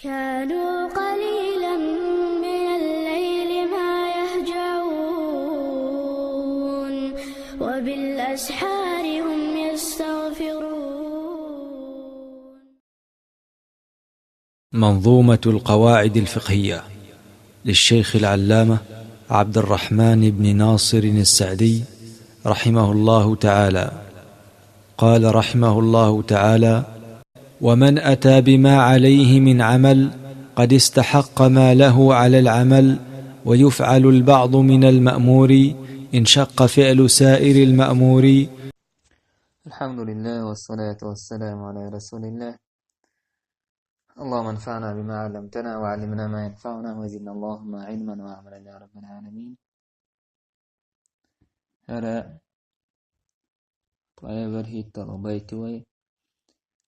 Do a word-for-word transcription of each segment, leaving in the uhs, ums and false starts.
كانوا قليلا من الليل ما يهجعون، وبالأسحار هم يستغفرون. منظومة القواعد الفقهية للشيخ العلامة عبد الرحمن بن ناصر السعدي رحمه الله تعالى. قال رحمه الله تعالى: ومن أتى بما عليه من عمل قد استحق ما له على العمل، ويفعل البعض من المأمور إن شق فعل سائر المأمور. الحمد لله والصلاة والسلام على رسول الله. اللهم انفعنا بما علمتنا وعلمنا ما ينفعنا وزدنا اللهم علما وعملا يا رب العالمين. ХӀара тӀехьа бархӀиттала байт вай.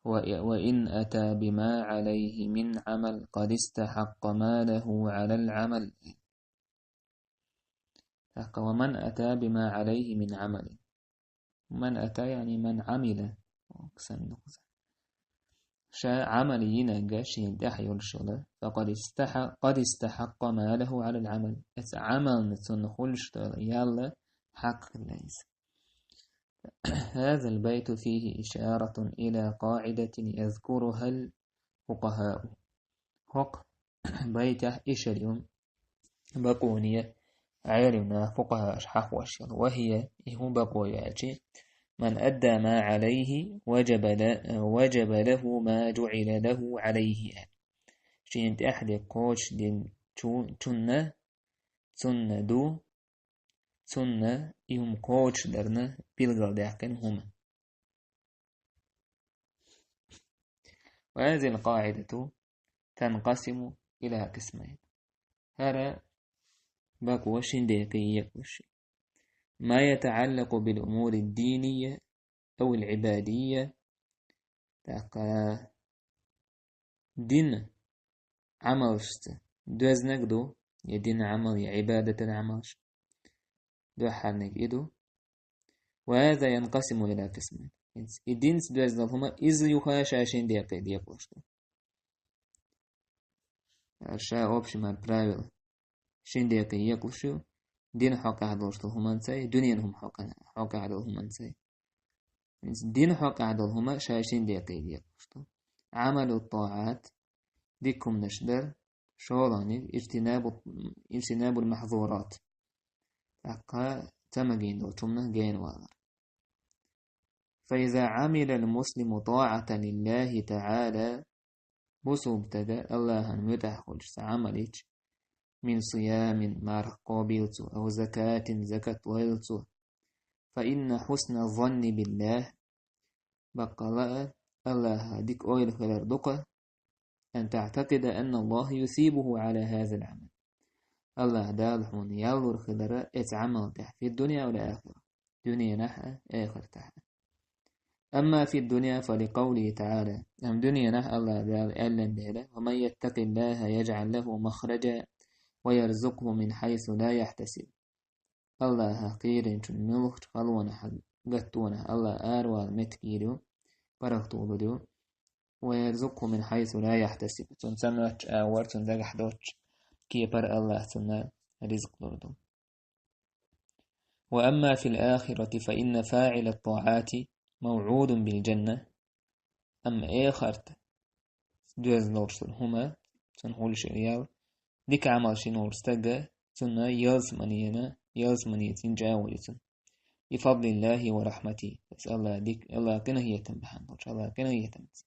و-، وإن أتى بما عليه من عمل قد استحق ما له على العمل. ТӀаккха ومن أتى بما عليه من عمل. من أتى يعني من عمل. Ша Ӏамал йинарг шен тӀехь йолуш йолу. فقد استح-، قد استحق ما له على العمل. Эца Ӏамална цунна хуьлуш долу ял хьакъ хилла иза. هذا البيت فيه إشارة إلى قاعدة يذكرها الفقهاء. ХӀокху байтехь ишар ю бакъоне Ӏелам наха, фукъахӀаша хьахош йолу. وهي, и хӀун бакъо ю аьлча: من أدى ما عليه وجب ل-، وجب له ما جعل له عليه. Шен тӀехь дерг кхочушдинчу-, чунна, цунна ду, цунна и хӀума кхочушдарна билгалдаьккхина хӀума. وهذه القاعدة تنقسم إلى قسمين. ХӀара бакъо шин декъе екъалуш ю. ما يتعلق بالأمور الدينية أو العبادية. ТӀаккха дин Ӏамалшца доьзнарг ду, я дин Ӏамал, я Ӏибадатан Ӏамалш. Дуьххьарниг и ду. وهذا ينقسم إلى قسمين. И динца доьзна хӀума иза юха ша шин декъе декъалуш ду. Ша общий мара правила. Шин декъе екъалуш ю, дин хьокъехь долуш долу хӀуманцай, дуьненан хӀума хьокъехь, хьокъехь долу хӀуманцай. Дин хьокъехь долу хӀума ша шин декъе екъалуш ду. عمل الطاعات, дика хӀуманаш дар, шолгӀаниг اجتناب، اجتناب المحظورات. ТӀаккха ца магийна долчу хӀуманах гена валар. فإذا عمل المسلم طاعة لله تعالى, бусулбатага Аллахьан муьтӀахь хуьлуш цхьа Ӏамал йича, من صيام, марха кхобийла цо, أو زكاة, закат лойла цо, فإن حسن الظن بالله, баккъала а Аллахьах дика ойла хилар ду-кх, أن تعتقد أن الله يثيبه على هذا العمل. Аллахь Дала хьуна ял лур хилар эца Ӏамал тӀехь, في الدنيا والآخرة, дуьненахь а, эхартахь а. أما في الدنيا فلقوله تعالى, амма дуьненахь Аллахь Дала аьллан дела: ومن يتق الله يجعل له مخرجا ويرزقه من حيث لا يحتسب. Аллахьах кхийринчун муьлххачу халонах, гаттонах Аллахь аравала меттиг йийр ю, паргӀато лур ю. ويرزقه من حيث لا يحتسب. Цунна ца моьттучу агӀор, цунна дагахь доцучу кепара Аллахь цунна ризкъ лур ду. وأما في الآخرة فإن فاعل الطاعات موعود بالجنة. Амма эхарта доьзна долуш долу хӀума, цунна хуьлуш йолу ял, дика Ӏамал шина волу стага, цунна ялсаманена, ялсамане цӀинчӀа а ву цунна. بفضل الله ورحمته. Иза Аллахь дика, Аллахь къинхетам бахьана долуш, Аллахь къинхетамца.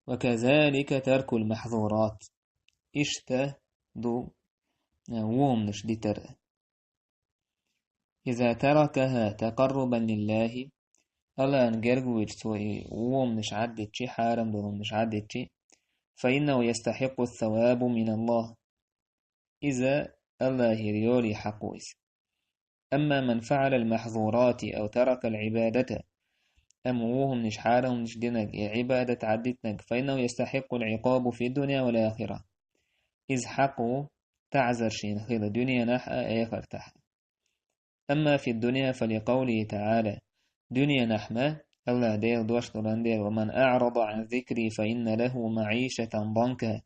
وكذلك ترك المحظورات. Иштта ду, а, вон хӀуманаш дитар. إذا تركها تقربا لله. Аллахьна герга вуьйцу цо и вон хӀуманаш Ӏаддитчи, хьарам долу хӀуманаш Ӏаддитчи, فإنه يستحق الثواب من الله. Иза Аллахьера йоле хьакъ ву иза. أما من فعل المحظورات أو ترك العبادة. Амма вон хӀуманаш, хьарам хӀуманаш динарг, я Ӏибадат Ӏаддитинарг, فإنه يستحق العقاب في الدنيا والآخرة. Иза хьакъ ву таӀзар шена хила дуьненахь а, эхартахь а. أما في الدنيا فلقوله تعالى. Дуьненахь ма, Аллахь Делан дош долан дела: ومن أعرض عن ذكري فإن له معيشة ضنكا.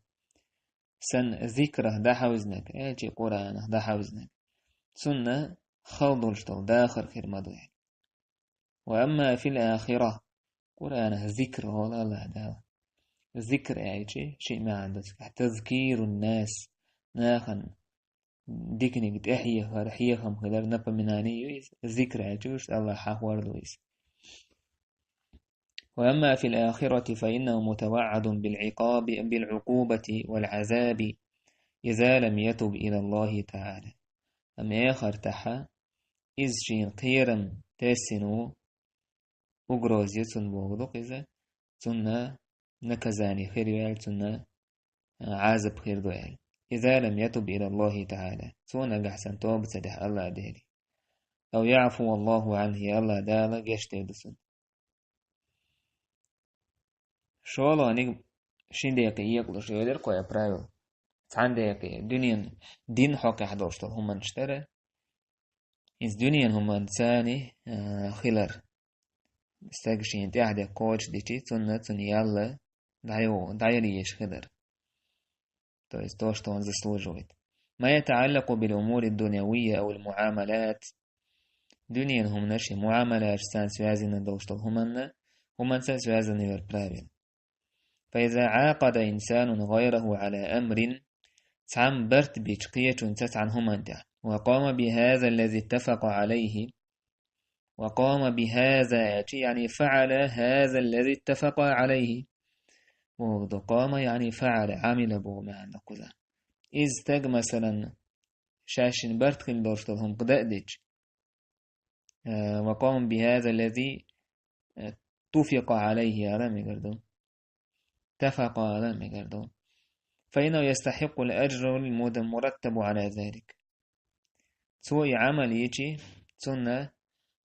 санна зикрах дӀахьовзинарг, аьлча Къуръанах дӀахьовзинарг, цунна хала долуш долу дахар хир ма ду аьлла. وأما في الآخرة, Къуръанах зикр олу АллахӀ Дала. Зикр аьлча, ши маьӀна ду цигахь: تذكير الناس, нахана диканиг тӀехьехар, хьехам хилар, напоминание ю иза, зикр аьлча уьш АллахӀ хьахор ду иза. وأما في الآخرة فإنه متوعد بالعقاب، بالعقوبة والعذاب إذا لم يتب إلى الله تعالى. Амма эхартахьа иза шена кхерам тесна ву, угроза ю цунна бохург ду-кх иза, цунна наказание хир ю аьлла, цунна, а, Ӏазап хир ду аьлла. إذا لم يتب إلى الله تعالى. Цо нагахь санна тоба ца дехь АллахӀ Деле. أو يعفو الله عنه, я АллахӀ Дала гечдийр ду цунна. ШолгӀаниг шин декъе екъалуш йолура кхо я правила. Цхьана декъе дуьнен дин хьокъехь долуш долу хӀуманаш дара. Иза дуьнен хӀуманца, а, хилар. Стаг шена тӀаьхьа декъа кхочушдичи, цунна, цунна ял дӀайо-, дӀаяла езаш хилар. То есть то, что он заслуживает. ما يتعلق بالأمور الدنيوية أو المعاملات. Дуьненан хӀуманаш я муамалаташца связано долуш долу хӀуманна, хӀуманца связано йолу правила. فإذا عاقد إنسان غيره على أمر, цхьамма барт бича кхечунца цхьана хӀуманна тӀехь, وقام بهذا الذي اتفق عليه, وقام بهذا, яъни فعل هذا الذي اتفقا عليه. Бохург ду, قام, яъни فعل, عمل боху маьӀна ду кхузахь. Иза стаг, масалан, шаьшшинна барт хила долуш долу хӀума кху дан а дича, э, وقام بهذا الذي اتفق عليه ала мегар ду. اتفقا ала мегар ду. فإنه يستحق الأجر المد-، المرتب على ذلك. Цо и Ӏамал йичи, цунна,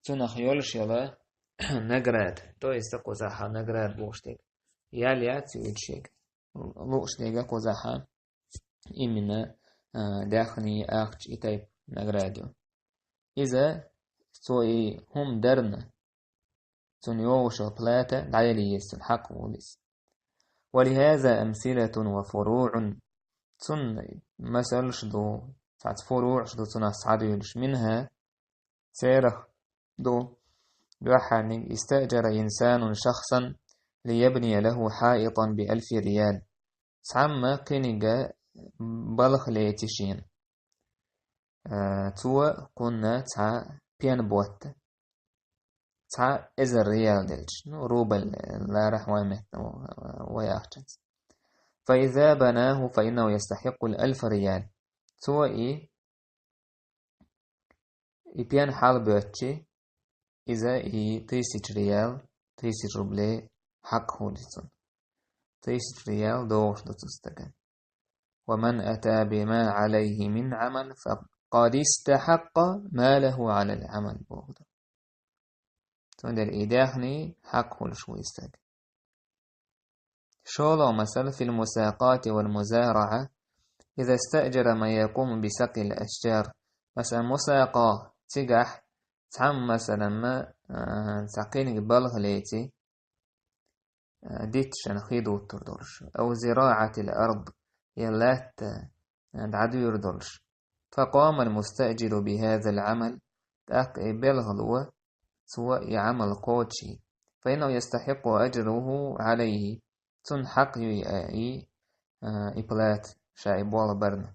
цунах йолуш йолу награда, то есть кхузахьа награда бохуш дерг. Ял яц цуьнан шега. Лууш дерг кхузахьа именно, а, даьхни, ахча, и тайпа награда ю. Иза цо и хӀума дарна, цунна йогӀуш йолу плата дӀаяла еза, цунна хьакъ хуьлу иза. ولهذا أمثلة وفروع. Цунна масалш ду, цхьацца фуруъш ду, цунах схьадуьйлуш. منها, церах ду, дуьххьарниг: استأجر إنسان شخصا ليبني له حائطا بألف ريال. Цхьамма кхиниг балха леци шена. А, цо кхунна цхьа пен ботта. Цхьа эзар риал делча, ну, рубль, ларахь вайн меттана, вай ахчанца. فإذا بناه فإنه يستحق الألف ريال. Цо и, и пен хьалабоьттичи, иза и тысяча риал, тысяча рублей хьакъ хуьлу цунна. Тысяча риал догӀуш ду цу стагана. ومن أتى بما عليه من عمل فقد استحق ما له على العمل, боху. Цундела и даьхни хьакъ хуьлуш ву и стаг. ШолгӀа масал: في المساقاة والمزارعة إذا استأجر من يقوم بسقي الأشجار. Масалан, мусакъа, цигахь цхьамма, масалан, ма, а, цхьа кхиниг балха леци, а, дитташан хи дуттур долуш, أو زراعة الأرض, я латта, а, дӀадуьйр долуш. فقام المستأجر بهذا العمل, тӀаккха и белхало, цо и Ӏамал кхочушйи. فإنه يستحق أجره عليه, цунна хьакъ ю и, а, и, а, и плата, ша и болх барна.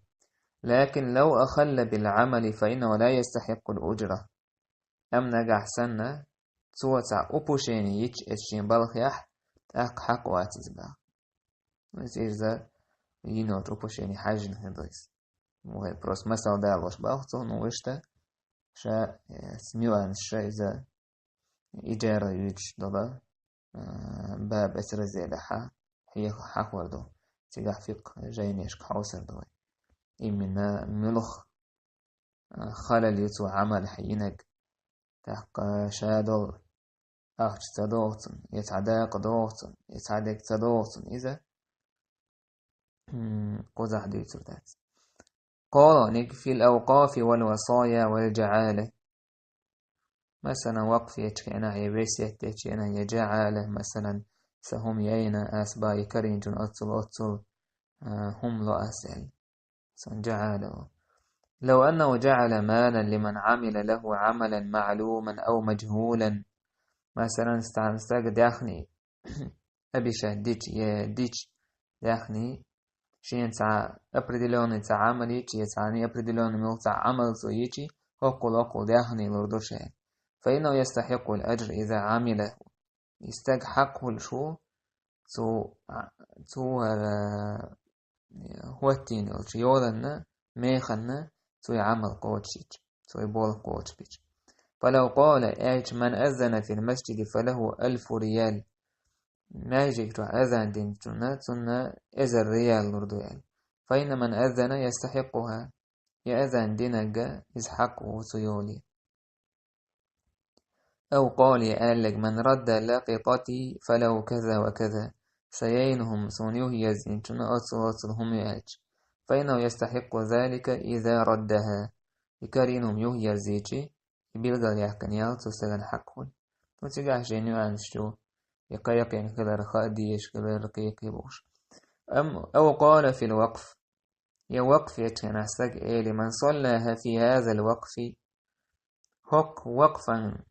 لكن لو أخل بالعمل فإنه لا يستحق الأجرة. Амма нагахь санна, цо цхьа упущение йича эцу шен балхехь, тӀаккха хьакъ вац иза баха. Иза, иза йина йолчу упущение хьаьжжина хир ду иза. Вай просто масал далош боху цо, ну, вуьшта, ша, э, нюанс ша иза иджара юьйцуш долу, э, баб эцу разделехьа хьеха хьахор ду. Цигахь фикъхӀ жайнешка хьовсар ду вай. Именно муьлха а, халал ю цо Ӏамалехь йинарг. ТӀаккха ша долу ахча ца догӀу цунна, я цхьа дакъа догӀу цунна, я цхьа дерг ца догӀу цунна. Иза, м, кхузахь дуьйцур дац. КхоалгӀаниг: في الأوقاف والوصايا والجعالة. Масалан, вакъф ечу хенахь, я весет ечу хенахь, я жаӀала, масалан, сан хӀума яйна, ас бан и карийначунна оццул, оццул, а, хӀума ло ас аьлла. Сан джаӀалагьу. لو أنه جعل مالا لمن عمل له عملا معلوما أو مجهولا. Масалан, стан стага даьхни обещать дичи, е дичи даьхни, шен цхьа определённый цхьа Ӏамал йичи, е цхьа неопределённый мел цхьа Ӏамал цо йичи, хӀоккхул, хӀоккхул даьхни лур ду шен. فإنه يستحق الأجر إذا عمله. И стаг хьакъ хуьлуш ву, цу, цу хӀара, э, хӀоттийна йолчу йоланна, механна, цу и Ӏамал кхочушйича, цу и болх кхочушбича. فلو قال, аьлча, من أذن في المسجد فله ألف ريال. Маьждиг чохь азан динчунна, цунна эзар риал лур ду аьлла. فإن من أذن يستحقها. И азан динарг, иза хьакъ ву цу йоле. أو قال, я аьлларг, من رد لقطتي فله كذا وكذا. Сан яйна хӀума суна юхаерзийначунна оццул, оццул хӀума ю аьлча. فإنه يستحق ذلك إذا ردها. И карийна хӀума юхаерзийчи, и билгалъяьккхина ял цу стагана хьакъ хуьлу. Ну, цигахь шен нюанс чу, и кхайкхина хилар, хаа дезаш хилар, кхайкхий бохуш. أم، أو قال في الوقف. Я вакъф ечу хенахь стаг эли, من صلاها في هذا الوقف. ХӀокху вакъфан,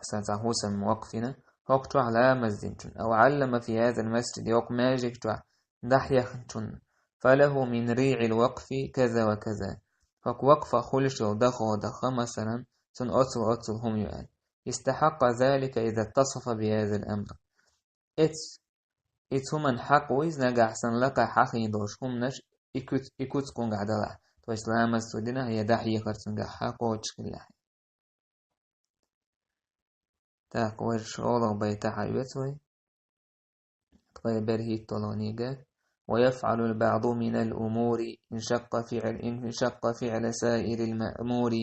сан цхьа хӀусам вакъф йина, хӀокху чохь ламаз динчун. أو علم في هذا المسجد, хӀокху маьждиг чохь дахьехначун. فله من ريع الوقف كذا وكذا. ХӀокху вакъфах хуьлуш йолу даха, даха, масалан, цунна оццул, оццул хӀума ю аьлла. استحق ذلك إذا اتصف بهذا الأمر. Эц-, и цу хӀуман хьакъ ву иза, нагахь санна лакхахь хьахийна долуш хӀуманаш и куц-, и куц кхунгахь далахь. То есть ламаз цо динахь, я дахьехар цунгахь хьакъ кхочуш хиллехь. ТӀаккха вай шолгӀа байтахь а оьцу вай. Ткъе берхӀитталгӀаниг. ويفعل البعض من الأمور إن شق فعل، إن شق فعل سائر المأمور.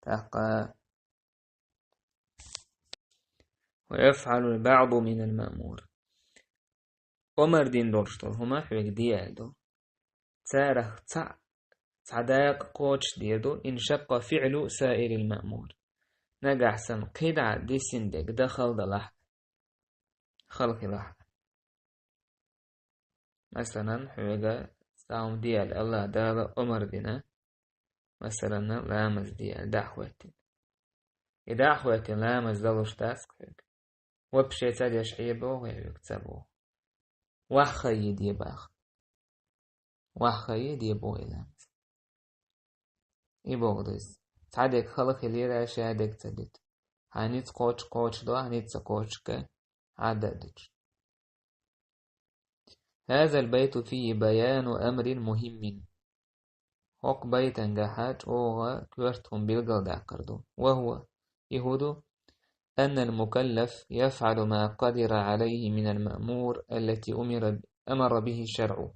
ТӀаккха ويفعل البعض من المأمور. Омар дина долуш долу хӀума хьоьга де аьлла ду. Царах цхьаъ цхьа дакъа кхочуш дийр ду, إن شق فعل سائر المأمور. Нагахь санна кхидӀа дисина дерг дан хала далахь, хала хилахь. Масалан, хьоьга цхьа хӀума де аьлла АллахӀ Дала омар дина, масалан, ламаз де аьлла, дӀахӀоьттина. И дӀахӀоьттина ламаз далуш дац хьоьга. Вообще ца деш хьебогӀу хьоьга, ца богӀу. Ваха хайи де баха. Ваха хайи де богӀу и ламаз. И боху деза. Цхьа дерг хала хилира, ша дерг ца дуьту. Хьан ницкъ кхочу кхочу до, хьан ницкъ ца кхочу ка, хьан дан а дуьтуш. هذا البيت فيه بيان أمر مهم. ХӀокху байтангахьа чӀогӀа коьрта хӀума билгалдаккхар ду. وهو, и хӀун ду? أن المكلف يفعل ما قدر عليه من المأمور التي أمر، أمر به الشرع،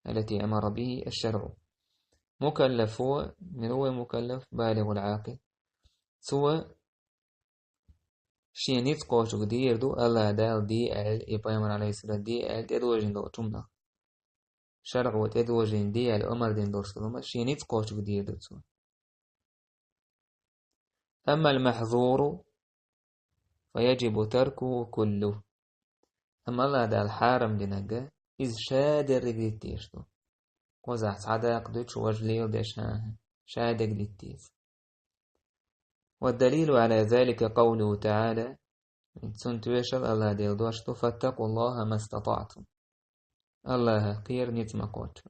التي أمر به الشرع. Мукаллаф хӀун, мила ву мукаллаф, балигӀул Ӏакил. Цо шен ницкъ кхочург дийр ду, АллахӀ Дала де аьлла, и пайхамар, алейхиссалам, де аьлла, тӀедожийна долчу хӀуманах. ШарӀо тӀедожийна де аьлла, омар дина долуш долу хӀума, шен ницкъ кхочург дийр ду цо. أما المحظور فيجب تركه كله. Амма АллахӀ Дала хьарам динарг, иза ша дерриг диттийш ду. Кхузахь цхьа дакъа дуьтуш, важа леладеш, хӀан-хӀа, ша дерг диттийца. والدليل على ذلك قوله تعالى. Цунна тоьшалла АллахӀ Делан дош ду: فاتقوا الله ما استطعتم. АллахӀах кхера ницкъ ма кхоччу.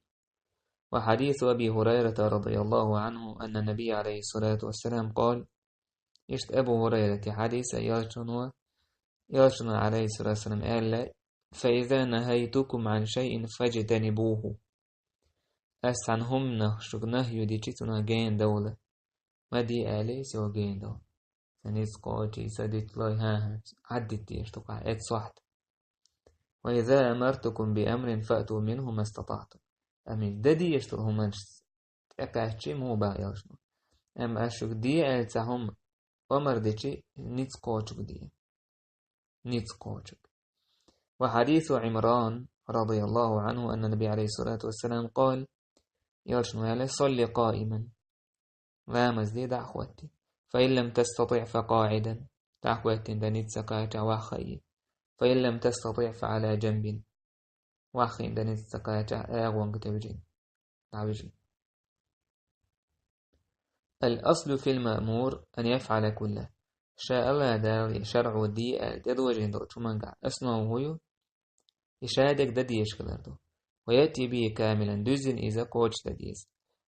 وحديث أبي هريرة رضي الله عنه أن النبي عليه الصلاة والسلام قال. Иштта Абу ХӀурайрата хьадис, элчано, элчано, алейхиссалату вассалам, аьлла: فإذا نهيتكم عن شيء فاجتنبوه. Ас цхьана хӀуманах шуьга нахью дичи, цунах гена довла. Ма де аьлла, цо гена довла. Сан ницкъ кхочий, сан дуьтуш лой, хӀан-хӀа, Ӏаддитийша тукхахь, эцу сохьта. وإذا أمرتكم بأمر فأتوا منه ما استطعتم. Амма дан дезаш долу хӀуманаш тӀекхаьччи, муха баха элчано. Амма ас шуьга де аьлла цхьа хӀума омар дичи, ницкъ кхочург де. Ницкъ кхочург. وحديث عمران رضي الله عنه أن النبي عليه الصلاة والسلام قال. Элчано аьлла: صل قائما. Ламаз де дӀа а хӀоттийна. فإن لم تستطع فقاعدا. ДӀа а хӀоттийна дан ницкъ ца кхачахь, ваха хайи. فإن لم تستطع فعلى جنب. ваххийна дан ницкъ ца кхаьчча, агӀонга тевжина, дӀавижина. الأصل في المأمور أن يفعل كله. Ша Аллах Дала я шарӀо де аьлла тӀедожийна долчу хӀумангахь основа хӀун ю? И ша дерг дан дезаш хилар ду. ويأتي به كاملا, дуьззина иза кхочушдан деза.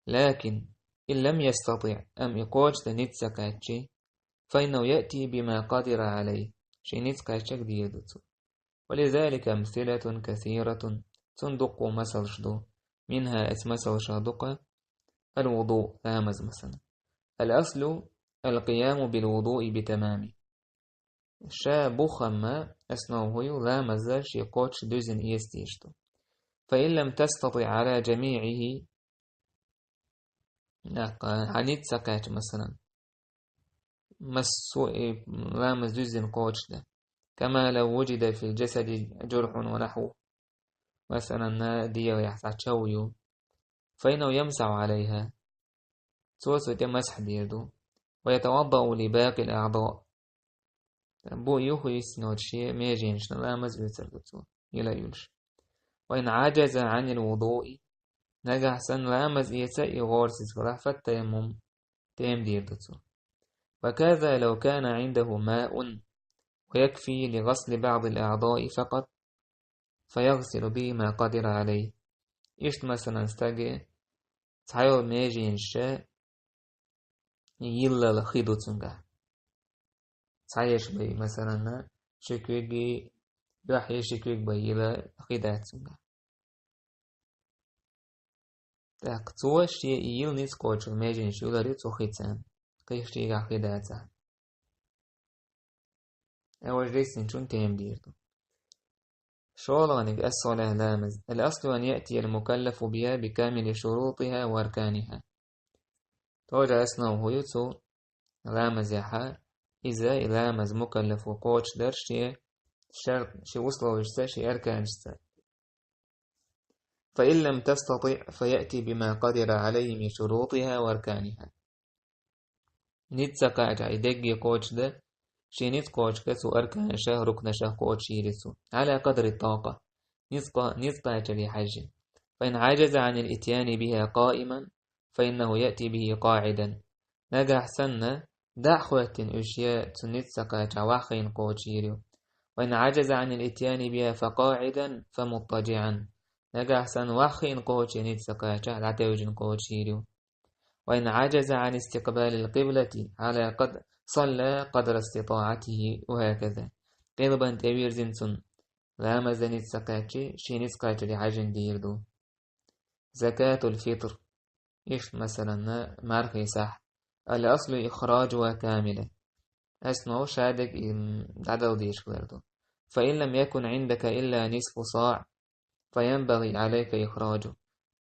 لكن إن لم يستطع, амма и кхочушдан ницкъ ца кхаьччи, فإنه يأتي بما قدر عليه, шен ницкъ кхаьччарг дийр ду цо. ولذلك أمثلة كثيرة, цунна дуккха масалш ду. منها, эцу масалшах ду-кх, الوضوء, ламаз масала. الأصل القيام بالوضوء بتمامه. Ша бух, амма основа хӀун ю, ламаз шен кхочушдан дуьззина эца дезаш ду. فإن لم تستطع على جميعه, нах, хьан ницкъ ца кхаьчча, масала, массо а и ламаз дуьззина кхочушдан. كما لو وجد في الجسد جرح ونحوه. Масала, дегӀехь цхьа чов ю. فإنه يمسح عليها. Цо цу тӀе масхь дийр ду. ويتوضأ لباقي الأعضاء. Бу юха йиссинчу шен меженашна ламаз оьцур ду цо, йила йолуш. وإن عجز عن الوضوء. Нагахь санна ламаз эца и гӀорасиз хилахь, فالتيمم, тема дийр ду цо. وكذا لو كان عنده ماء ويكفي لغسل بعض الأعضاء فقط فيغسل به ما قدر عليه. Иштта, масала, стаге цхьайолу меженаш йиллал хи ду цуьнгахь. Цхьаерш бай, масала, ши куьг, дуьхьал ши куьг бай йилла хи дац цуьнгахь. ТӀаккха цо шен и йилла ницкъ кхочуш меженаш юлар ю цу хица, кхин шегахь хи дацахь. Ай, важа йиссинчунна тема дийр ду. ШолгӀаниг, الصلاة, ламаз. الأصل أن يأتي المكلف بها بكامل شروطها وأركانها. Тоже основа хӀун ю цу ламазехь, иза и ламаз мукаллафо кхочушдар шен шарт, шен условешца, шен арканашца. فإن لم تستطع فيأتي بما قدر عليه من شروطها وأركانها. Ницкъ ца кхаьчча, и дерриге кхочушдан, шен ницкъ кхочушдан цу арканашах, рукнашах кхочушйийр ю цо. على قدر الطاقة. Ницкъ-, ницкъ кхачале хьаьжжина. فإن عجز عن الإتيان بها قائما فإنه يأتي به قاعدا. Нагахь санна, дӀа а хӀоьттина уьш, я цу ницкъ ца кхаьчча, ваххийна кхочушйийр ю. وإن عجز عن الإتيان بها فقاعدا فمضطجعا. Нагахь санна, ваххийна кхочуш ницкъ ца кхаьчча, дӀатевжина кхочушйийр ю. وإن عجز عن استقبال القبلة على قد-، صلى قدر استطاعته وهكذا. Къилбан тӀевирзина цунна ламаз дан ницкъ ца кхаьччи, шен ницкъ кхачале хьаьжжина дийр ду. زكاة الفطر. Иштта, масала, мархин сахь. الأصل إخراجها كاملة. Основа ша дерг, м, дӀадала дезаш хилар ду. فإن لم يكن عندك إلا نصف صاع فينبغي عليك إخراجه.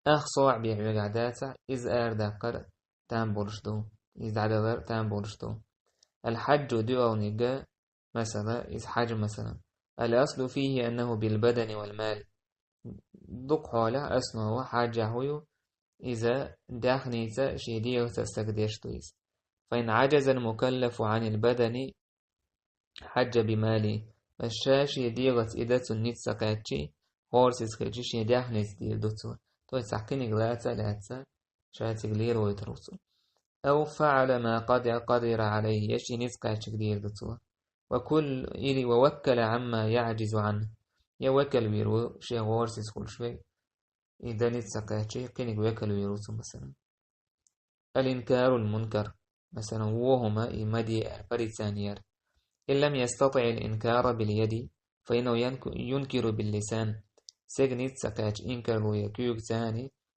Ах соӀ бен хьоьгахь дацахь, иза арадаккхар там болуш ду, иза дӀадалар там болуш ду. الحج, дуьххьалниг, масала, иза хьаьж, масала. الأصل فيه أنه بالبدن والمال. Дукха хьолехь основа хьаьжехь хӀун ю, иза даьхница, шен дегӀаца стага деш ду иза. فإن عجز المكلف عن البدن حج بماله. Ас ша шен дегӀаца и дан цунна ницкъ ца кхаьччи, гӀорасиз хилчи, шен даьхница дийр ду цо. То есть цхьа кхиниг лаца а лаьцна, ша цига лелавайтар ву цо. أو فعل ما قد-، قدر عليه, я шен ницкъ кхаьчнарг дийр ду цо. وكل-، или ووكل عما يعجز عنه. Я векал вийр ву шен гӀорасиз хуьлуш верг, и дан ницкъ ца кхаьччи, кхиниг векал вийр ву цо, масала. الإنكار المنكر. Масала, вон хӀума и ма де аьлла, порицание яр. إن لم يستطع الإنكار باليد فإنه ينك-، ينكر باللسان. Стеган ницкъ ца кхаьчча инкарло яр куьйгаца,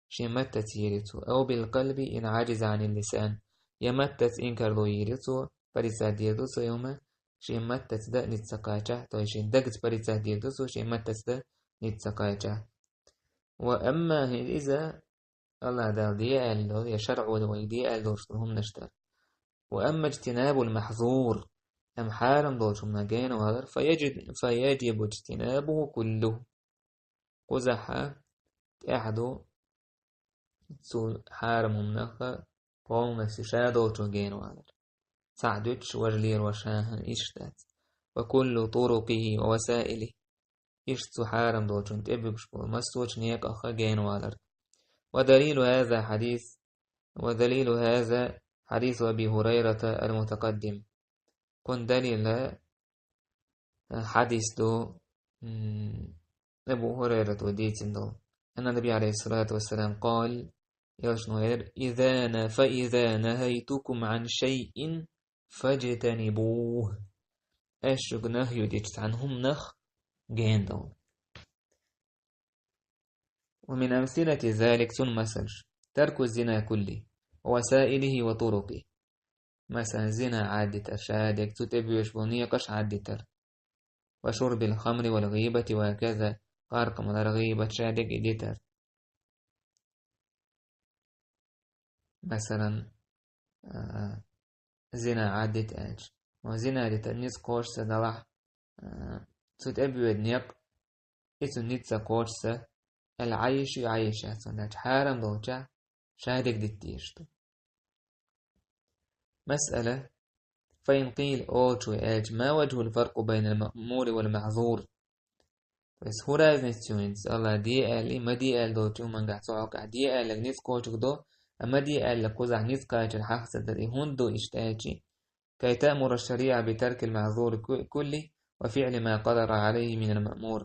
шен маттаца йийр ю цо. أو بالقلب إن عجز عن اللسان. Я маттаца инкарло йийр ю цо, порицать дийр ду цо и хӀума, шен маттаца дан ницкъ ца кхаьчча, то есть шен дагца порицать дийр ду цо, шен маттаца дан ницкъ ца кхаьчча. وأما, иза АллахӀ Дала де аьлла долу, я шарӀо вайга де аьлла долуш долу хӀуманаш дара. وأما اجتناب المحظور, амма хьарам долчу хӀуманах генавалар, فيجب، فيجب اجتنابه كله. Кхузахь тӀехь ду цу хьарам хӀуманах полностью ша долчух генавалар. Цхьаъ дуьтуш, важа лелош, хӀан-хӀа, иштта дац. وكل طرقه ووسائله. иштта цу хьарам долчун тӀебуьгуш болу массочу некъах гена валар. ودليل هذا حديث، ودليل هذا حديث أبي هريرة المتقدم. Кхунна далил а, хьадис ду, м, Абу Хурайрата дийцина долу. أن النبي عليه الصلاة والسلام قال، элчано элира: إذا ن-، فإذا نهيتكم عن شيء فاجتنبوه. Ас шуьга нахью дича цхьана хӀуманах гена довла. ومن أمثلة ذلك، цунна масалш: ترك الزنا كله ووسائله وطرقه. Масалан, зина Ӏаддитар, шадерг цу тӀебоьжуш болу некъаш Ӏаддитар. وشرب الخمر والغيبة وكذا، гӀаркхамалар, гӀийбат, шадерг и дитар. Масалан, а, зина Ӏаддита аьлча. Ва зина дитар ницкъ кхочуш ца далахь, а, цу тӀебоьду некъ, и цу ницкъ ца кхочуш ца, аьлла Ӏайиш ю, Ӏайиш яц, цундела хьарам долчохь шадерг дита дезаш ду. مسألة: فإن قيل، олучо аьлча, ما وجه الفرق بين المأمور والمحظور؟ То есть, хӀун разница ю хӀинца, Алла де аьлла, ма де аьлла долчу хӀумангахь цу хьокъехь де аьлларг ницкъ кхочург до, а ма де аьлларг кхузахь ницкъ кхачар хьаха ца дара, и хӀунда ду иштта аьлчи? كي تأمر الشريعة بترك المحظور ك-، كله وفعل ما قدر عليه من المأمور.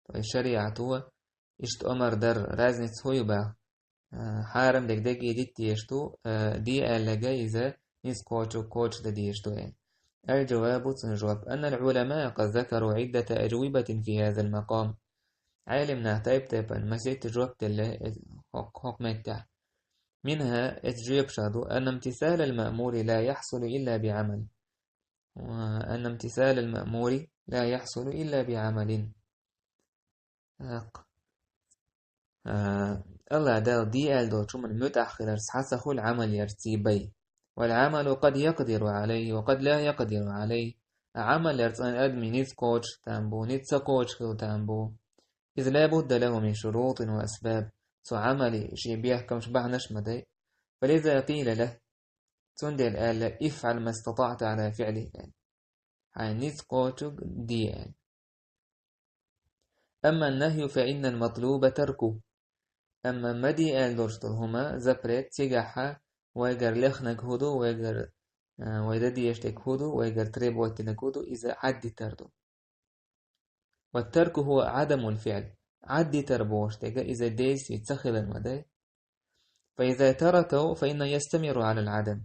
То есть, шариӀато иштта омар дар, разница хӀун ю баха? А, хьарам дерг дерриге дита дезаш ду, а, де аьлларг иза ницкъ кхочург кхочушдан дезаш ду аьлла. الجواب، цуьнан жоп: أن العلماء قد ذكروا عدة أجوبة في هذا المقام. Ӏелам нах тайп-тайпана масийтта жоп делла, э, хӀокху, хӀокху меттехь. منها، эцу жоьпашах ду: أن امتثال المأمور لا يحصل إلا بعمل. وأن امتثال المأمور لا يحصل إلا بعمل. ТӀаккха, а, Алла Дала де аьлла долчу хӀуманна муьтӀахь хилар схьа ца хуьлу Ӏамал ярца бен. والعمل قد يقدر عليه وقد لا يقدر عليه. А Ӏамал яр цӀена адамийн ницкъ кхочуш там бу, ницкъ ца кхочуш хила там бу. إذ لا بد له من شروط وأسباب. Цу Ӏамалан шен бехкамаш, бахьанаш ма дай. فلذا قيل له. Цундела аьлла: افعل ما استطعت على فعله. Хьайн ницкъ кхочург де аьлла. أما النهي فإن المطلوب تركه. Амма ма де аьлла долуш долу хӀума, запрет, цигахь вайгара лехнарг хӀун ду, вайгара, а, вай дан дезаш дерг хӀун ду, вайгара требовать динарг хӀун ду, иза Ӏаддитар ду. والترك هو عدم الفعل. Ӏаддитар бохуш дерг иза действие ца хилар ма дай. فإذا تركه فإنه يستمر على العدم.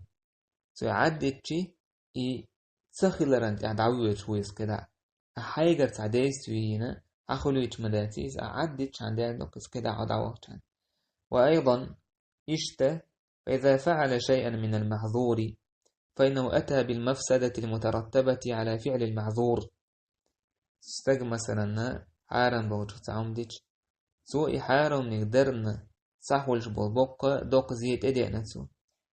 Цо Ӏаддитчи, и ца хиларан тӀехь дӀавоьдуш ву иза кхидӀа. Ахьа хьайгара цхьа действие йина, ахьа хуьлуьйтуш ма дац иза, ахьа Ӏаддитчхьана даьлла ду иза кхидӀа хьо дӀавахчхьана. وأيضا، иштта, فإذا فعل شيئا من المحظور فإنه أتى بالمفسدة المترتبة على فعل المحظور. Стаг, масалан, хьарам болчух цхьа хӀума дича, цо и хьарамниг дарна схьахулуш болу боккха доккха зе тӀедеана цо.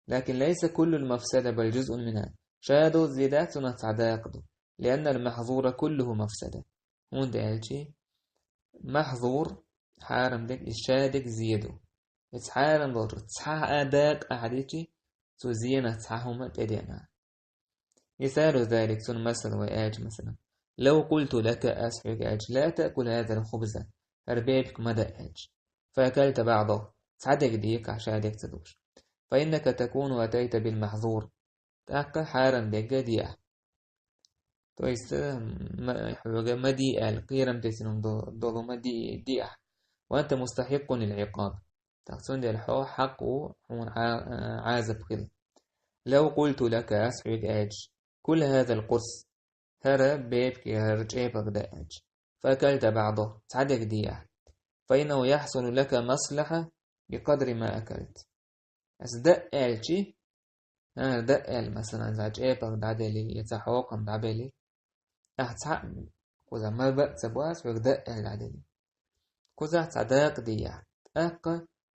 لكن ليس كل المفسدة بل جزء منها. Ша долу зе дац, цунах цхьа дакъа ду. لأن المحظور كله مفسدة. ХӀунда аьлча махьзур, хьарам дерг, иза ша дерг зе ду. Иза хьарам долчу цхьа а дакъа ахьа дичи, цу зенах цхьа хӀума тӀедеана. مثال ذلك، цунна масал вай аьлча, масалан: لو قلت لك، ас хьоьга аьлча: لا تأكل هذا الخبز، хӀара бепиг ма дан аьлча. فأكلت بعضه، цхьа дерг диъча, ша дерг ца дугуш. فإنك تكون أتيت بالمحظور، тӀаккха хьарам дерг диъча. То есть, ма-, хьоьга ма де аьлла, кхерам тесина хӀума до-, долу ма де-, диъча. وأنت مستحق للعقاب. ТӀаккха цундела хьо хьакъ ву хьуна Ӏа-, Ӏазап хила. لو قلت لك، ас хьоьга аьлча: كل هذا القرص، хӀара бепиг, хӀара чӀепалг дан аьлча. فأكلت بعضه، цхьа дерг диъча. فإنه يحصل لك مصلحة بقدر ما أكلت. Ас дан аьлчи, а, дан аьлла, масалан, цхьа чӀепалг дӀадели, я цхьа хьокхам дӀабели, ахьа цхьаъ кхуза ма баъ ца бу ас хьоьга дан аьлла дӀадели. Кхузахь цхьа дакъа диъча, тӀаккха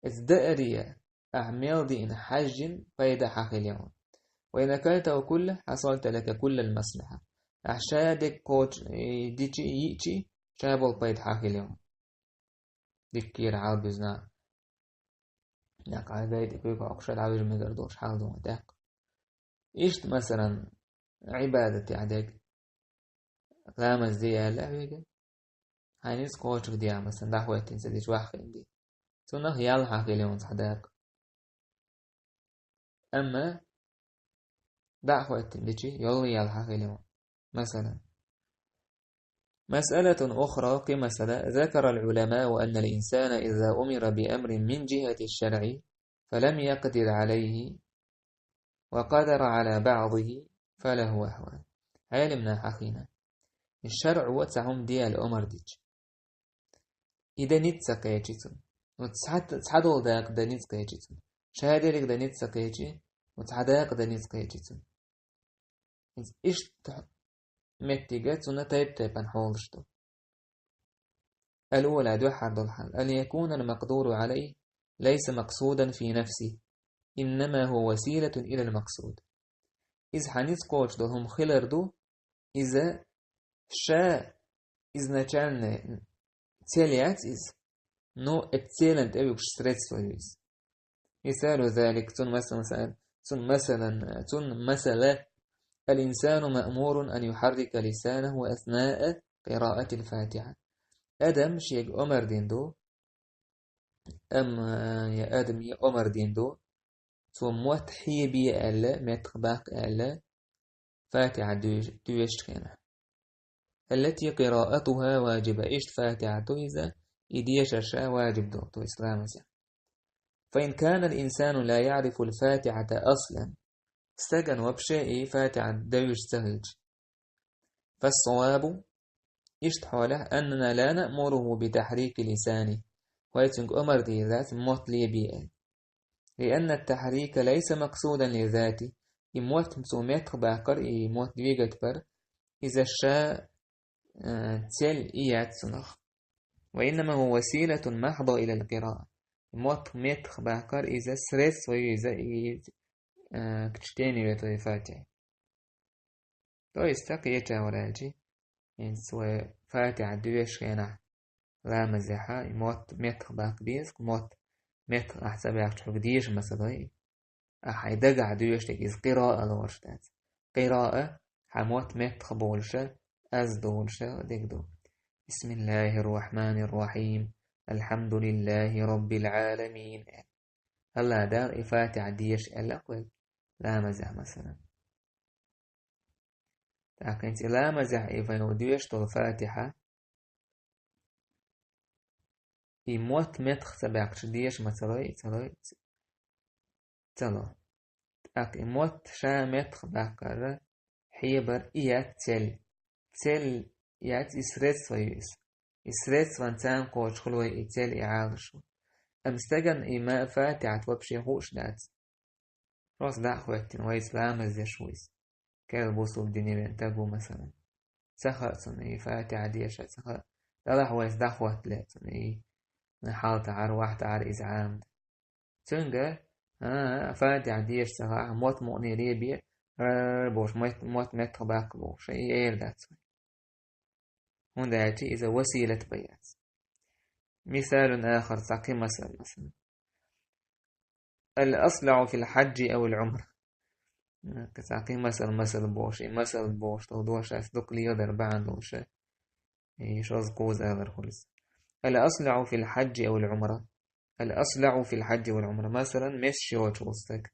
иза дааре, ахьа мел диъна хьаьжжина пайда хьан хилла хьуна. وإن أكلته كله حصلت لك كل المصلحة. Ахьа ша дерг кхочу, э, дичи, йиъчи, ша болу пайда хьан хилла хьуна. Диккера хьал буьзна. Накъа гайта куьйга хьокхуш дӀавижа мегар долуш хьал ду тӀаккха. Иштта, масалан, Ӏибадат яхь дерг. Ламаз де аьлла хьоьга. Хьайн ницкъ кхочуш дехьа, масала, дӀахӀоьттина ца дича ваха хиндий. Цунах ял хьахилийта цхьа дакъа. Амма дӀахӀоьттина дича, йолла ял хьахилийта. Масала. مسألة أخرى, кхы масала, ذكر العلماء أن الإنسان إذا أمر بأمر من جهة الشرع فلم يقدر عليه وقدر على بعضه فله أحوال. Ӏелимнаха хьахийна. И шарӀо цхьа хӀума де аьлла омар дича. И дан ницкъ ца кхечи цунна. Ну, цхьа, цхьа дола дакъа дан ницкъ кхечи цунна. Шадерриг дан ницкъ ца кхечи, ну, цхьа дакъа дан ницкъ кхечи цунна. Иштта меттиге цунна тайп-тайпана хьолаш ду. الأولى, дуьххьара дола хьал. أن يكون المقدور عليه ليس مقصودا في نفسه، إنما هو وسيلة إلى المقصود. Иза хьа ницкъ кхочуш долу хӀума хилар ду, иза ша изначально цель яц иза, но эццу целан тӀе вуьгуш средство ю иза. مثال ذلك, цун масала, цун масалан, цун масала, الإنسان مأمور أن يحرك لسانه أثناء قراءة الفاتحة. Адам шега омар дина ду, амма я адам я омар дина ду, цо мотт хьебе аьлла, меттах баккха аьлла, Фатихьа дуьйш-, дуьйшучу хенахь. التي قراءتها واجبة, иштта Фатихьа ду иза, и дешар ша важиб ду, то есть ламазехь. فإن كان الإنسان لا يعرف الفاتحة أصلا, стагана вообще и Фатихьа девзаш ца хилча. فالصواب, иштта хьолехь, أننا لا نأمره بتحريك لسانه, вай цуьнга омар дийр дац мотт лебе аьлла. لأن التحريك ليس مقصودا لذاته, и мотт цо меттах баккхар, и мотт двигать бар, иза ша, э, цель и яц цунах. وإنما هو وسيلة محضة إلى القراءة. И мотт меттах баккхар, иза средство ю иза и, э, к чтению этой Фатихьи. То есть, так кхеча ваьлча, хӀинца вай Фатихьа доьшучу хенахь ламазехь, и мотт меттах баккха беза, мотт меттах ахь ца баьккхича хьоьга деша ма ца дой. Ахь хьайн дагахь доьшург иза къираъа лоруш дац. Къираъа хьан мотт меттах болуша, аз долуша дерг ду. بسم الله الرحمن الرحيم. الحمد لله رب العالمين. АллахӀ Дала и Фатихьа деша аьлла-кх вай ламазехь, масалан. ТӀаккха хӀинца и ламазехь и вай доьшуш долу Фатихьа, и мотт меттах ца баьккхича деша ма ца лой, ца лой, ца ло. ТӀаккха и мотт ша меттах баккхар, хьебар и яц цель. Цель яц, и средство ю иза. И средстван царна кхочуш хуьлу вай и цель, и Ӏалашо. Амма стагана и ма-, Фатихьат вообще хууш дац. Просто дӀа а хӀоьттина, вайца ламаз деш ву иза. Керла бусулба дине веана стаг ву, масалан. Ца хаьа цунна и Фатихьа деша, ца хаьа. Делахь вайца дӀахӀоттале цунна и хьал тӀехьара, вахь тӀехьара иза Ӏамадан. Цуьнга, а, Фатихьа деша ца хаьа, мотт мукъане лебе, ар бохуш, мотт, мотт меттах баккха бохуш, и эр дац вай. ХӀунда аьлча иза василат бен яц. مثال آخر, цхьа кхин масал, масалан. الأصلع في الحج أو العمرة. Цхьа кхин масал, масал бохуш, и масал бохуш долу дош ас дукха леладар бахьана долуш. И шозза кхуза алар хуьлу иза. الأصلع في الحج أو العمرة. الأصلع في الحج والعمرة. Масалан, месаш йоцуш волу стаг.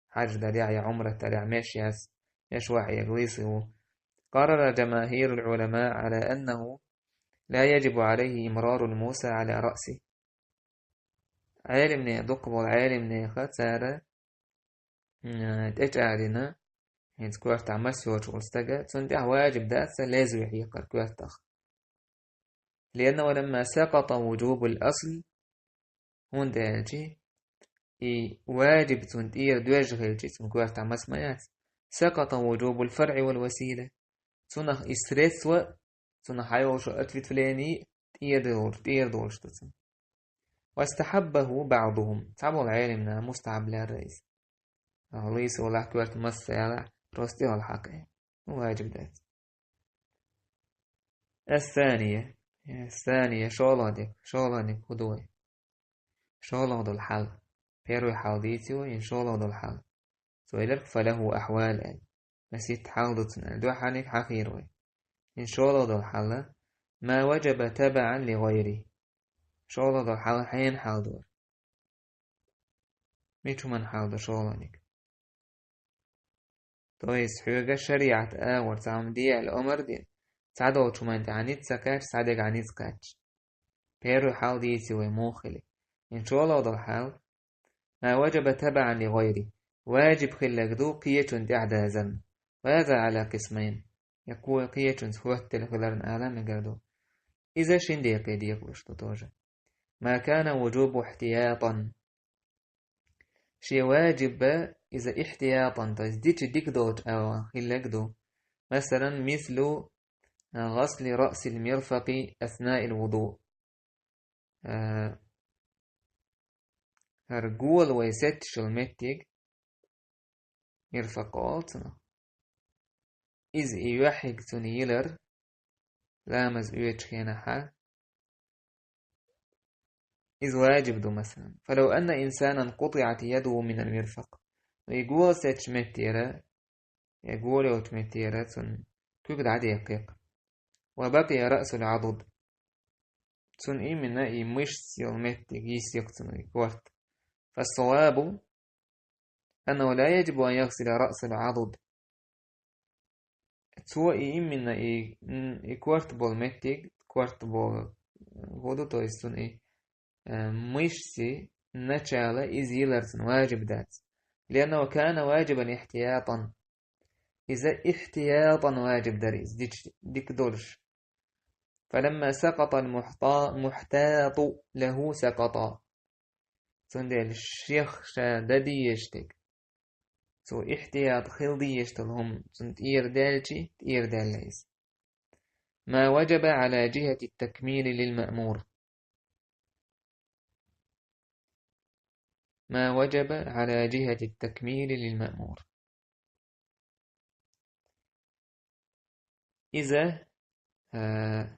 Хьаьж дарехь я Ӏумрат дарехь месаш яц, месаш вахьега лийса ву. قرر جماهير العلماء على أنه لا يجب عليه إمرار الموسى على رأسه. Ӏелимне, дукха болу Ӏелимнеха цара, м, тӀечӀагӀдина, хӀинца коьртахь мас йоцуш волу стага, цунна тӀехь важиб дац лезвие хьекхар коьртах. لأنه لما سقط وجوب الأصل, хӀунда аьлча и важиб цунна тӀера доьжна хилча, цунна коьртахь мас ма яц. سقط وجوب الفرع والوسيلة. Цунах и средство, цунах хьайолуш ответвление тӀера долуш, тӀера долуш ду цунна. واستحبه بعضهم. Цхьаболу Ӏелимнаха мустахьаб лаьрра иза. Лийса волахь, коьрта мас ца ялахь, просто тӀехула хьакха. Ну, важиб дац. الثانية. الثانية, шолгӀа дика, шолгӀа дика хӀун ду вай? ШолгӀа долу хьал. Первый хьал дийци вай, хӀинца шолгӀа долу хьал. Цо элира, فله أحوال аьлла. Масийтта хьал ду цунна аьлла, дуьххьарниг хьахийра вай. ХӀинца шолгӀа долу хьал, ما وجب تبعا لغيره. ШоллагӀа дола хьал хьенан хьал ду? Мича хӀуманна хьал ду шоллагӀниг? То есть хьоьга шариӀат агӀор цхьа хӀума де аьлла омар дина, цхьадолчу хӀуманна тӀехь ницкъ ца кхаьчча, цхьа дегахь ницкъ кхаьчча. Первый хьал дийци вай муха хили. ХӀинца шоллагӀа дола хьал: ما وجب تبعا لغيره. Ваджиб хилларг ду кхечунна тӀаьхьадазарна. وهذا على قسمين. Я кхо-, кхечунца хӀоьттина хиларна ала мегар ду. Иза шин декъе декъалуш ду тоже. ما كان وجوبه احتياطا. Шен ваджиб иза ихьтиятан, то есть дича дика долчу агӀор хилларг ду. Масалан, مثل غسل رأس المرفق أثناء الوضوء. Э, хӀара гола вай сетташ йолу меттиг, мирфакъ олу цунах. Иза и юьхьиг цунна йилар, ламаз оьцучу хенахьа, иза ваджиб ду, масалан. فلو أن إنسانا قطعت يده من المرفق. И гола сетташ меттера, я гола йолчу меттера цунна куьг дӀадаьккхи-кх. وبقي رأس العضد. Цунна именно и мышц йолу меттиг йисси-кх цунна и корта. فالصواب أنه لا يجب أن يغسل رأس العضد. Цо и именно и, м, и корта болу меттиг, корта болу, хӀун ду, то есть цунна и, э, мышци начала иза йилар цунна ваджиб дац. لأنه كان واجبا احتياطا. Иза ихьтиятан ваджиб дара иза, дича дика долуш. فلما سقط المحتا-، المحتاط له سقط. Цундела шех ша дан дезаш дерг, цо ихьтият хила дезаш долу хӀума цунна тӀера даьлчи, тӀера даьлла иза. ما وجب على جهة التكميل للمأمور. ما وجب على جهة التكميل للمأمور. Иза, а,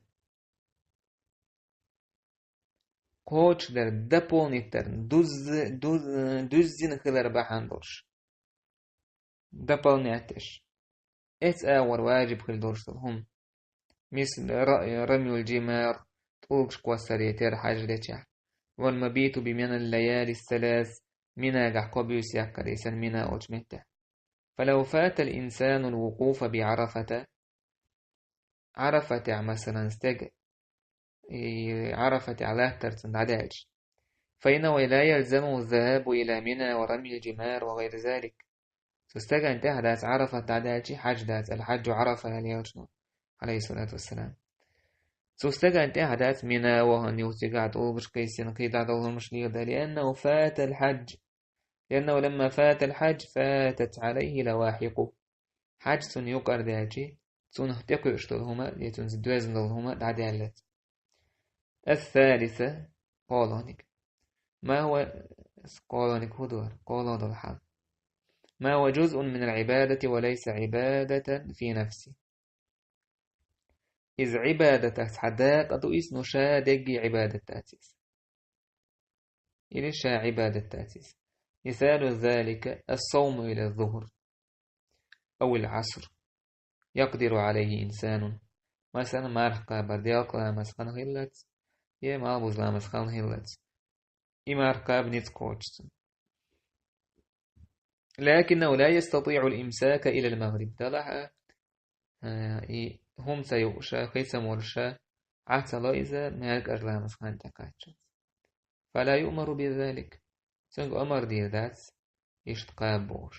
кхочушдар, дополнить дар, дузз-, дуз-, дуьззина хилар бахьана долуш. Дополнять деш. Эцу агӀор ваджиб хила долуш долу хӀума. Мисал, ра-, рамюл джимар, тӀулгаш кхоссаре тера хьаьж дечохь. والمبيت بمنى الليالي الثلاث, Минагахь кхо буьйса яккхаре санна Мина олучу меттехь. فلو فات الإنسان الوقوف بعرفة, Ӏарафатехь, масалан, стеган, и, Ӏарафатехь латтар цунна дӀадаьлча. فإنه لا يلزمه الذهاب إلى منى ورمي الجمار وغير ذلك. Цу стеган тӀехь дац Ӏарафат дӀадаьлчи хьаьж дац, الحج عرفة аьлла элчано, عليه الصلاة والسلام. Цу стеган тӀехь дац Мина вахана, юха цигахь тӀулгаш кхиссина, кхин дӀадолу хӀумаш леладан, لأنه فات الحج. لأنه لما فات الحج فاتت عليه لواحقه. Хьаьж цунна юкъара даьлчи, цунах тӀекхуьуш долу хӀума, я цуьнца доьзна долу хӀума дӀадаьллац. الثالثة, кхоалгӀаниг. ما هو, кхоалгӀаниг хӀун ду хӀара, кхоалгӀа долу хьал. ما هو جزء من العبادة وليس عبادة في نفسه. Иза Ӏибадатах цхьа дакъа ду иза, но ша дерриге Ӏибадат дац иза. Или ша Ӏибадат дац иза. مثال ذلك الصوم إلى الظهر أو العصر يقدر عليه إنسان. Масалан, марха кхабар делкъа ламаз хан хиллалц, я малхбуза ламаз хан хиллалц. И марха кхаба ницкъ кхочуш цунна. لكنه لا يستطيع الإمساك إلى المغرب. Делахь а, э, и хӀума ца юуш а, хи ца молуш а, Ӏа ца ло иза маьркӀажа ламаз хан тӀекхаччалц. فلا يؤمر بذلك. Цуьнга омар дийр дац, иштта кхаба бохуш.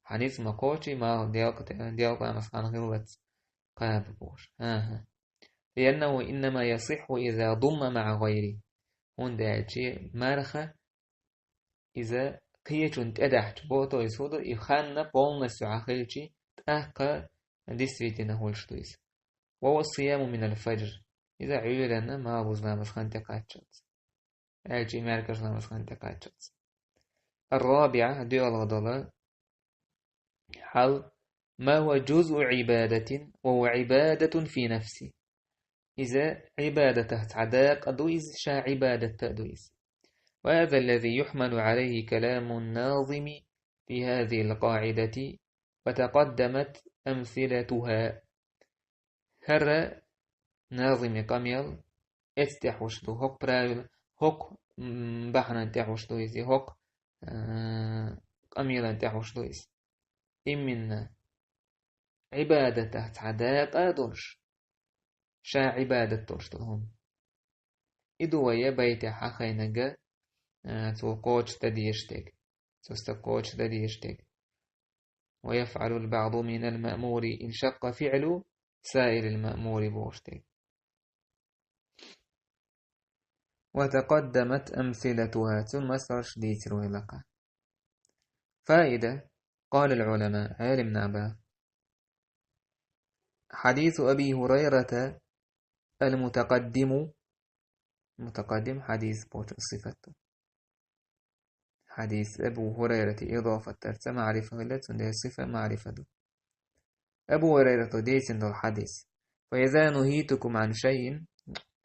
Хьан ницкъ ма кхочий, малхбуза делкъа, делкъа ламаз хан хиллалц, кхаба бохуш. ХӀан-хӀа. لأنه إنما يصح إذا ضم مع غيره. ХӀунда аьлча марха иза кхечунна тӀедахьча боху, то есть хӀун ду, и хан полностью Ӏа хилчи, тӀаккха действительно хуьлуш ду иза. وهو الصيام من الفجر. Иза Ӏуьйранна малхбуза ламаз хан тӀекхаччалц. Аьлча и маьркӀажа ламаз хан тӀекхаччалц. الرابعة, доьалгӀа долу хьал, ما هو جزء عبادة وهو عبادة في نفسه. Иза Ӏибадатах цхьа дакъа ду иза, ша Ӏибадат а ду иза. وهذا الذي يحمل عليه كلام الناظم في هذه القاعدة وتقدمت أمثلتها. ХӀара назими къамел, эцу тӀехь уьш ду, хӀокху правила, хӀокху, м, бахьанан тӀехь уьш ду иза, хӀокху, а, къамелан тӀехь уьш ду иза. Именно Ӏибадатах цхьа дакъа а долуш, ша Ӏибадат долуш долу хӀума. И ду вай байтехь хьахийнарг, а, цо кхочушдан дезаш дерг, цо стаг кхочушдан дезаш дерг. «ويفعل البعض من المأمور إن شق فعل سائر المأمور», бохуш дерг. «وتقدمت أمثلتها», цуьнан масалш дийцира вай лакха. فائدة. قال العلماء, Ӏелимнаха боху: حديث أبي هريرة المتقدم, متقدم хьадис бохучун сифат ду. Хьадис Абу Хурайрата идафат дарца маърифа хилла, цундела сифа маърифа ду. Абу Хурайрата дийцина долу хьадис: «فإذا نهيتكم عن شيء،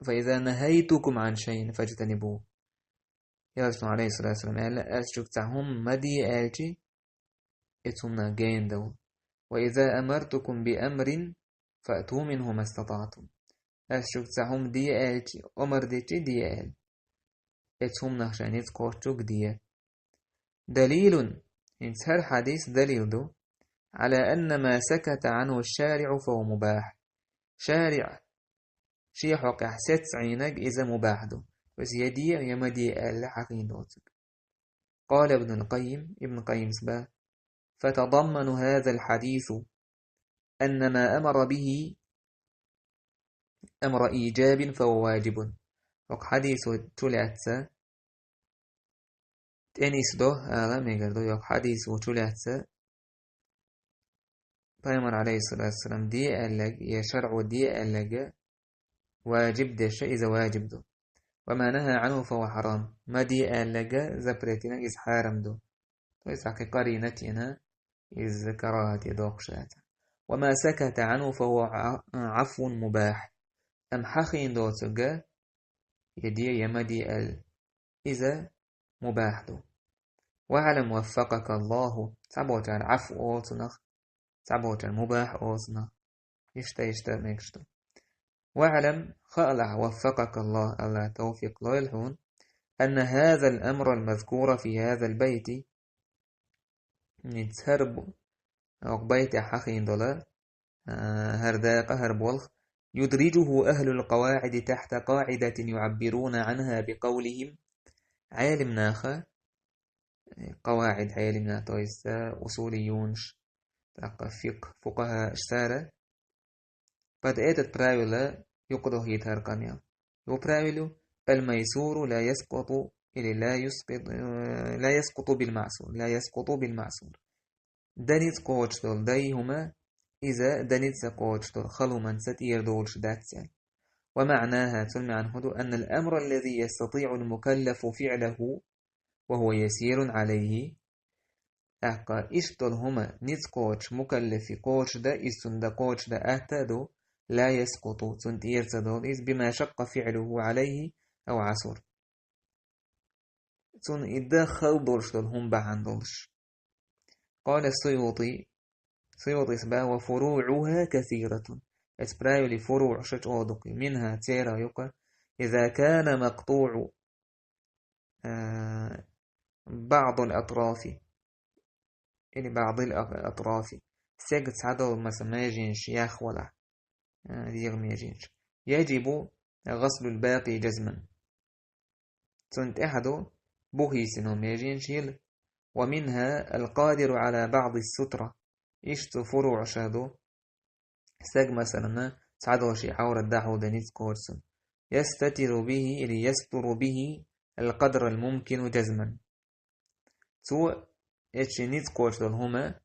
فإذا نهيتكم عن شيء فاجتنبوه». Элчано, алейхиссалату вассалам, аьлла: «Ас шуьга цхьа хӀума ма де аьлчи, оцу хӀуманах гена довла. وإذا أمرتكم بأمر فأتوا منه ما استطعتم». Ас шуьга цхьа хӀума де аьлчи, омар дичи, де аьлла. Оцу хӀуманах шайн ницкъ кхоччург де. دليل, хӀинца хӀара хьадис далил ду, على أن ما سكت عنه الشارع فهو مباح. ШариӀ шен хьокъехь сецна Ӏийнарг иза мубахь ду. Иза я де, я ма де аьлла хьахийна доцург. قال ابن القيم, Ибн Къаййима боху: «فتضمن هذا الحديث أن ما أمر به أمر إيجاب فهو واجب». ХӀокху хьадисо чулаьцна, тӀе нисдо ала мегар ду, хӀокху хьадисо чулаьцна, Пайхамар, алейхиссалату вассалам, де аьлларг, я шарӀо де аьлларг важиб деш, иза важиб ду. «وما نهى عنه فهو حرام». Ма де аьлларг, запрет динарг, иза хьарам ду. То есть, кхин къарина тӀера иза карахӀате доккхуш дац. «وما سكت عنه فهو ع-، عفو مباح». Амма хьахийна доцург, я де, я ма де аьлла, иза мубахь ду. «واعلم وفقك الله». Цхьаболчара Ӏафу олу цунах, цхьаболчара мубахь олу цунах. Иштта, иштта мегаш ду. «واعلم», хаалахь, «وفقك الله», АллахӀа тавфикъ лойла хьуна, «أن هذا الأمر المذكور في هذا البيت». Ниц хӀара бу-, оха байтехь хьахийна долу, а, хӀара дакъа, хӀара болх, «يدرجه أهل القواعد تحت قاعدة يعبرون عنها بقولهم». Ӏелим наха, э, къаваӀид Ӏелим наха, то есть, э, усулиюнаш, тӀаккха фикъхӀ, фукъахӀа, иштта цара, под это правило юкъадохийта хӀара къамел. Йо правило: «الميسور لا يسقط», или «لا يسقط», э, «لا يسقط بالمعسور», «لا يسقط بالمعسور». Дан ницкъ кхочуш долу дай хӀума, иза дан ницкъ ца кхочуш долу хала хӀуманца тӀера долуш дац аьлла. «ومعناها», цуьнан маьӀна хӀун ду: «أن الأمر الذي يستطيع المكلف فعله وهو يسير عليه». ТӀаккха иштта долу хӀума ницкъ кхочуш, мукаллафе кхочуш дан, иза цунна дан кхочуш дан атта а ду, «لا يسقط», цунна тӀера ца долу иза, «بما شق فعله عليه أو عسر». Цунна и дан хала долуш долу хӀума бахьана долуш. قال السيوطي, Суютис боху: «وفروعها كثيرة». Эцу правилан фуруӀаш чӀогӀа ду-кх. «منها», церан юкъа: «إذا كان مقطوع, а, بعض الأطراف». Или «بعض الأطراف». Стеган цхьадолу, масала, меженаш яхвалахь, а, дегӀан меженаш. «يجب غسل الباقي جزما». Цунна тӀехь ду бухийсино меженаш йила. «ومنها القادر على بعض السترة». Иштта цу фуруӀаша ду. Стаг, масалана, цхьадолу шен Ӏаврат дӀахьулдан ницкъ кхочу цунна. «يستتر به», или «يستر به القدر الممكن جزما». Цо эцу шен ницкъ кхочу долу хӀума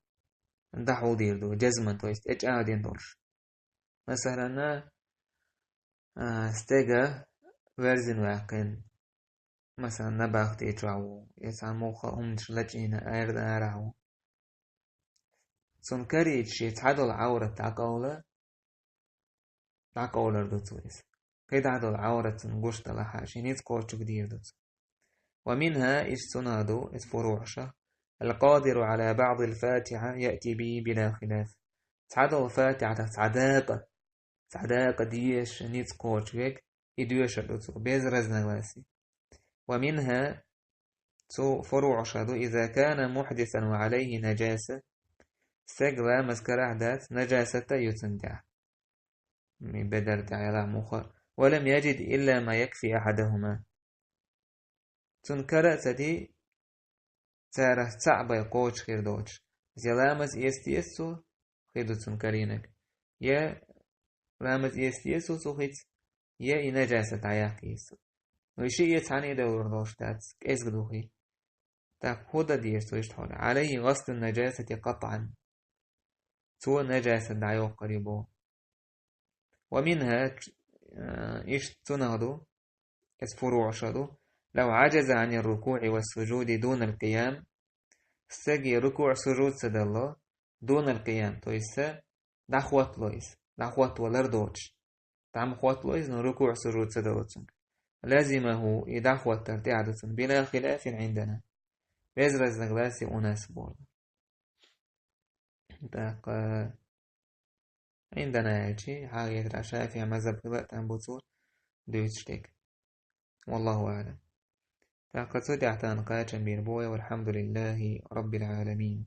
дӀахьулдийр ду, джазман, то есть тӀечӀагӀдина долуш. Масалана, а, стега верзина ваьккхина, масалана, набахти чохь ву, я цхьана муха хӀуманаш лачкъийна, аьрда арахь ву. Цунна карийча шен цхьадолу Ӏаврат дӀакъовла, дӀакъовлар ду цо иза. КхидӀа долу Ӏаврат цунна гуш далахь а, шен ницкъ кхочург дийр ду цо. «ومنها», иштта цунах ду, иза фуруӀаша: «القادر على بعض الفاتحة يأتي به بلا خلاف». Цхьадолу Фатихьатах цхьа дакъа, цхьа дакъа дезаш ницкъ кхочуш верг, и доьшур ду цо, без разногласий. ومنها, цу фуруӀаша ду, إذا كان محدثا وعليه نجاسة, стаг ламаз карахь дац, нажасат а ю цунна тӀехь. Ми бедар тӀехь ялахь муха. ولم يجد إلا ما يكفي أحدهما. Цунна кара а ца де, царах цхьаъ бен кхочуш хир доцуш. Я ламаз эца деза цо, хир ду цунна карийнарг. Я ламаз эца деза цо цу хица, я и нажасат дӀаяккха еза цо. Ну, и шиъ я цхьаьна а девлур долуш дац, кӀезиг ду хи. ТӀаккха хӀун дан деза цо иштта хьолехь? عليه غسل النجاسة قطعا. Цо нажасат дӀайоккхур ю боху. ومنها, э, иштта цунах ду, иза фуруӀаша ду, لو عجز عن الركوع والسجود دون القيام, стаге рукуӀ, сужуд ца далло, دون القيام, то есть са дӀахӀоттало иза, дӀахӀоттавалар доцуш. ДӀа ма хӀоттало иза, но рукуӀ, сужуд ца далло цуьнга. لزمه, и дӀахӀоттар тӀехь ду цунна, بلا خلاف عندنا. Без разногласия у нас боху. ТӀаккха, عندنا аьлча, хьагӀ етарехь, ШафиӀи мазхӀаб хила а там бу цо дуьйцуш дерг. والله أعلم. ТӀаккха цу тӀехь тахана кхачам бийр бу вай, والحمد لله رب العالمين.